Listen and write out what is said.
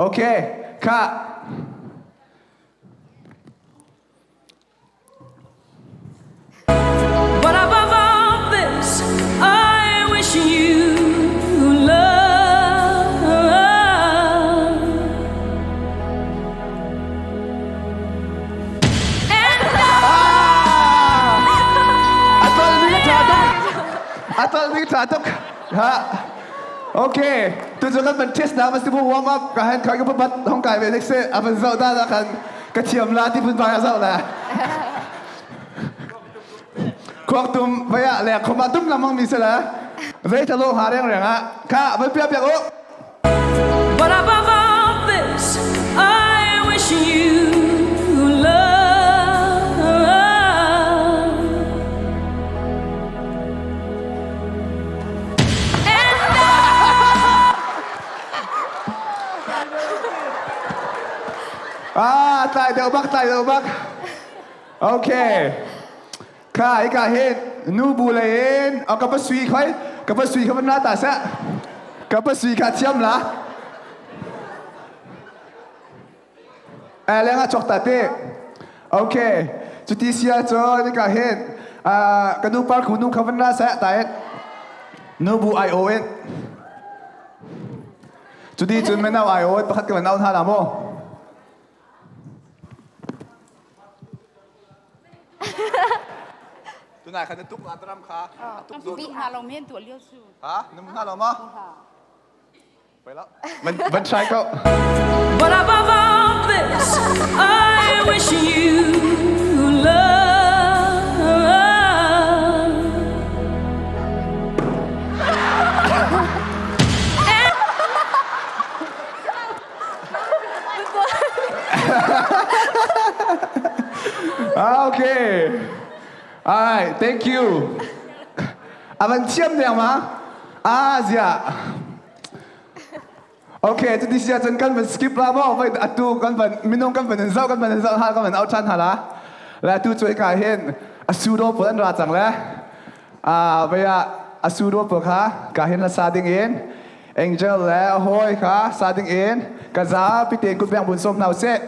Okay, kha. But above all this, I wish you love. And Ah! Atal ni tha tuk. Atal ni tha tuk. Ha. Okay. Tu cu kan van test na si bu warm up ka han kai ka bat hong kai ve nek se a van zau da da kan ka thiam la ti phun pa ka zau la. Khuak tum vaya le khoma tum lamang mi se la. Zei thalo ha reng reng ah kha van pia piak u. But above all this, I wish you love. And Ah, tlai deuh bak, tlai deuh bak. Okay. Kha, ika hin nu bu lei in oh, ka pa sui khoi, ka pa sui kha van ra ta seh. Ka pa sui kha thiam la. Eh, leng ah chok ta te. Okay. Cuti sia cu nika hin ah ka nu par khu nu kha van ra seh ta in. Nu bu ai o in. Cuti cun meno ai o pakhat ka van au hna la mu. Tunai khan na tuk la drum kha. Tuk zo. Bi hna lo men tu liu su. Ha? Na hna lo ma? Van van try ko. But above all this, I wish you love. Okay. All right, thank you. Avan thiam deng ma? Ah, zia. Okay, cuti sia cun kan van skip la maw? Vai atu kan van minung kan van in zoh kan van in zoh ha kan van out than hala. Le atu cu ka hin a sudo pawl an ra cang le. Ah, vai ah a sudo pawl kha ka hin la sa ding in Angel le a hawi kha sa ding in ka zapi tein kut beng bun sawm hna usih.